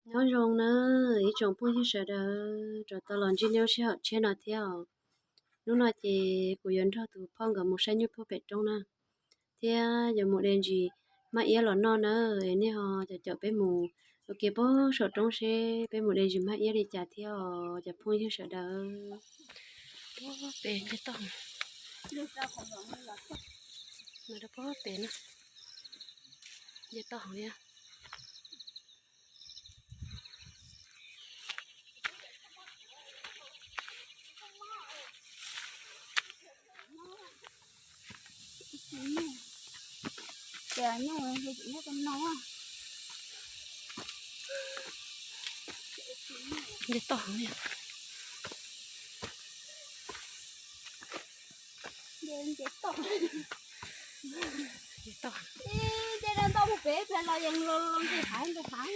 Nyob zoo na ib tsoom phooj ywg sawv daws, rov tau los ntsib nej lub sij hawm tshiab no thiab os. Hnub no ces kuv yuav nrog tus phauj nkawd mus saib nyuj puag pem roob na, thiab yuav mus de ntsis hmab iab los noj na. Nej ho caum caum peb mus ua ke puag saum roob seb peb mus de ntsis hmab iab li cas thiab os cov phooj ywg sawv daws. Puag pem nce toj, puag pem na, nce toj thiab. Nce toj heev li. Nce toj. Nce toj. Ib nce ntau mus pem los yeej los nqis hav nqis hav.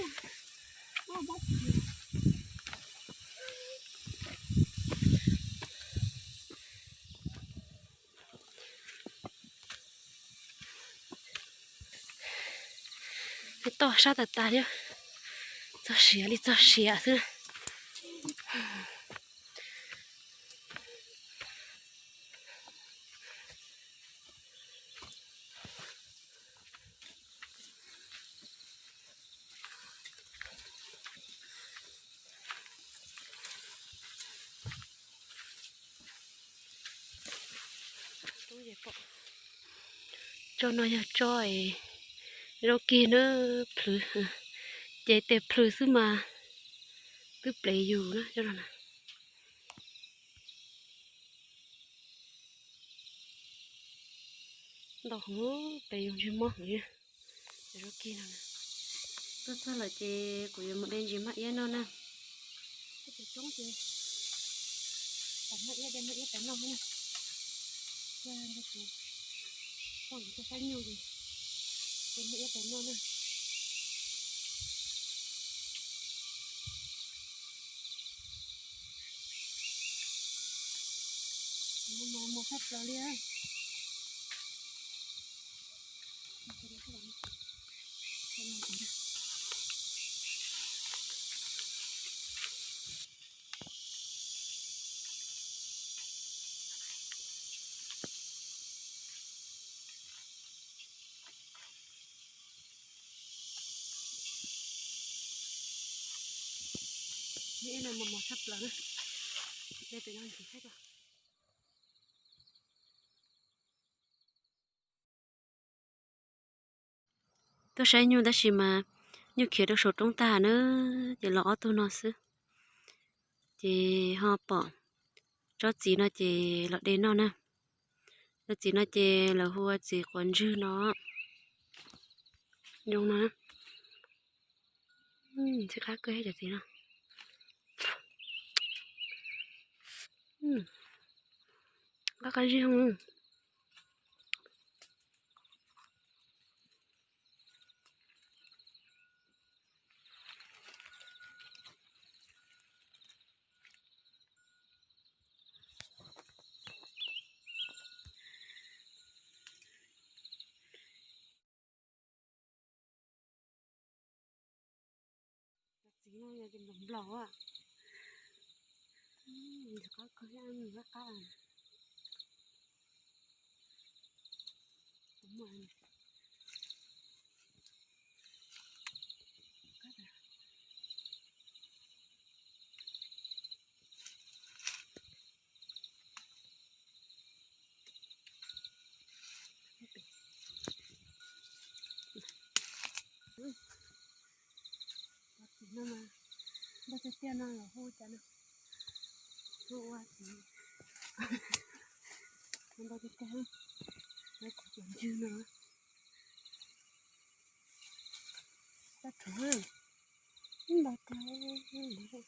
Toj sab tas tas li, txog siav li txog siav xwb. Tsob no yog tsob zaub kig na, plhws, ces tes plhws xwb mas twb plev yus na. Ntau heev, plev yus ntsej muag heev li. Tuaj txog lawm ces kuv yuav mus de ntsis hmab iab noj na. Txog lawm ces, txog lawm ces kuv yuav mus de ntsis hmab iab noj na. Poj niam tuaj saib nyuj ces de hmab iab pem noj na. Mos mos tshaj plaws li. Ib no mos mos tshaj plaws na. De pem no ntsis saib dua. Tuaj saib nyuj tab sis mas nyuj khiav rau saum roob tag na, ces los ob tug no xwb. Ces ho pom tsob txiv no ces los de noj na. Tsob txiv no ces lawv hu ua txiv quav ntswg no. Zoo no, ntxim qab kawg cov txiv no. Qab qab zig. Cov txiv no yog ces nplaum nplaum a. Qab kawg, qab qab. Cov txiv no mas npau tiag tiag no los hu cas no, hu ua txiv, npau tiag tiag, cov ntswg no. Tag rhuav, npau tiag.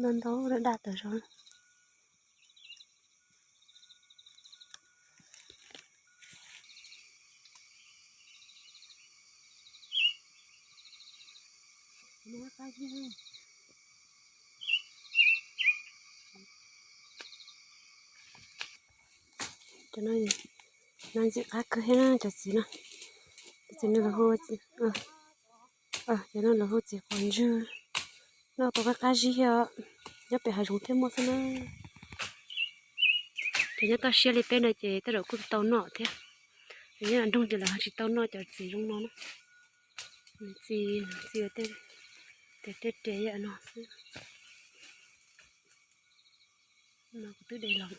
Ntau ntau daj daj tawm zog. Cov no ntxim qab kawg thiab na, cov txiv no. Cov txiv no lawv hu, cov no lawv hu txiv quav ntswg. Noj tau qab qab zib thiab, nyob pem hav zoov thiaj muaj xwb na. Cov nyob toj siab li peb no ces tej zaum kuj tsis tau noj thiab. Cov nyob nroog ces lawv ho tsis tau noj cov txiv zoo no na. Nws txi, nws txi tej, tej riam yam no xwb. No kuv twb de los.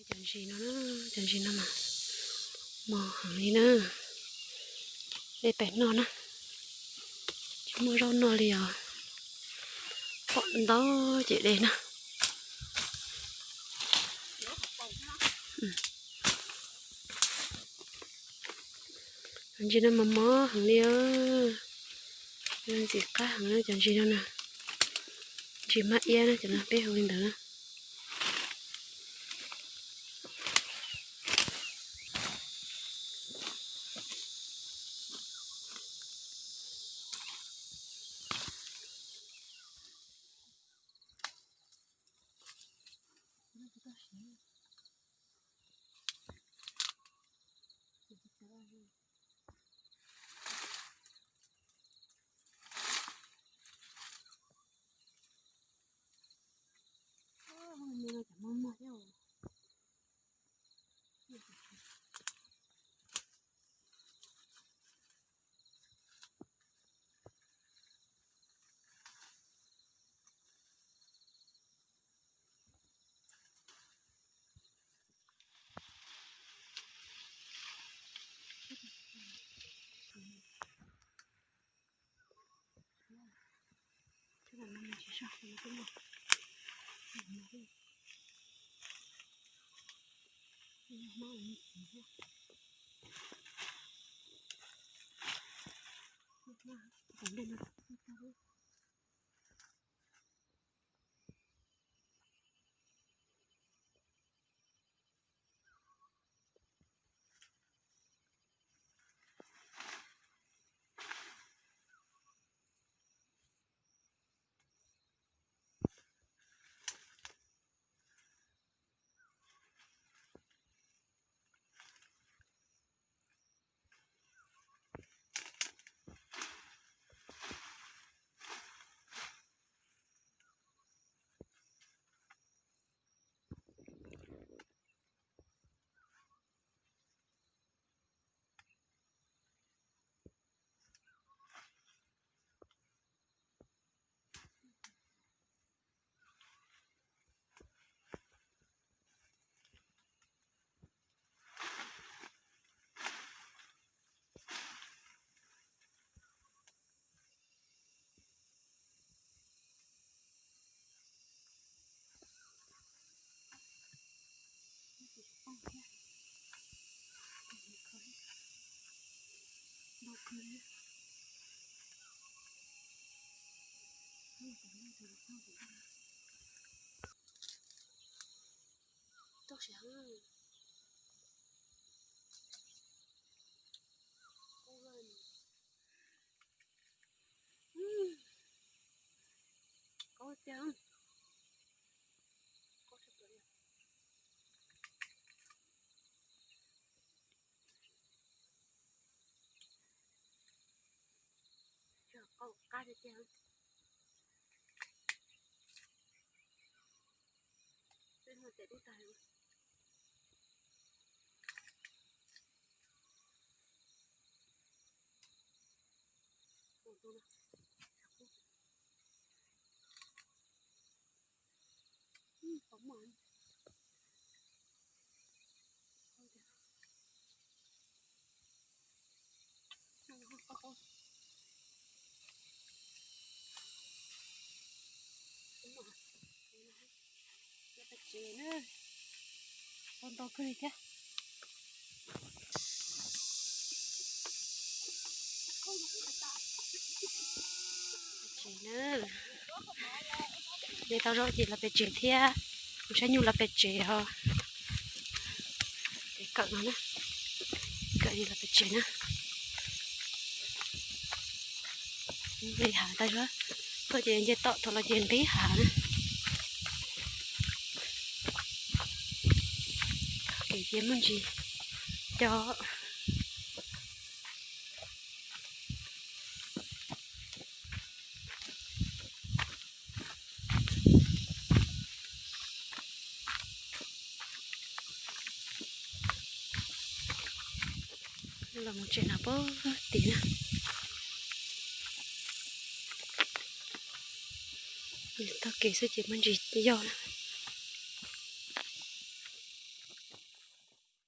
Cov ntsis no, cov ntsis no mas mos heev li na. De pem noj na, tsis muaj zaub noj li os. Pom ntau ces de na. Cov ntsis no mas mos heev li os. Ntxim qab heev na cov ntsis no na. Ntsis maj iab na, cov no peb hu li ntawd na. Qaub tiag. Qaub qab tiag tiag. Peb tes dub tag. Pem tsev na, tau ntau kawg li thiab. Pem tsev na, de tau zaub ces los pem tsev thiab, mus saib nyuj los pem tsev os. Pem kawm no na, kawm los pem tsev na. Nqis hav tas zog, tuaj ces nce tom thaum los ces nqis hav na. Kev ces muaj ntsis co. Los mus tsev no puag tim na. Tog kev xwb ces muaj ntsis yog na.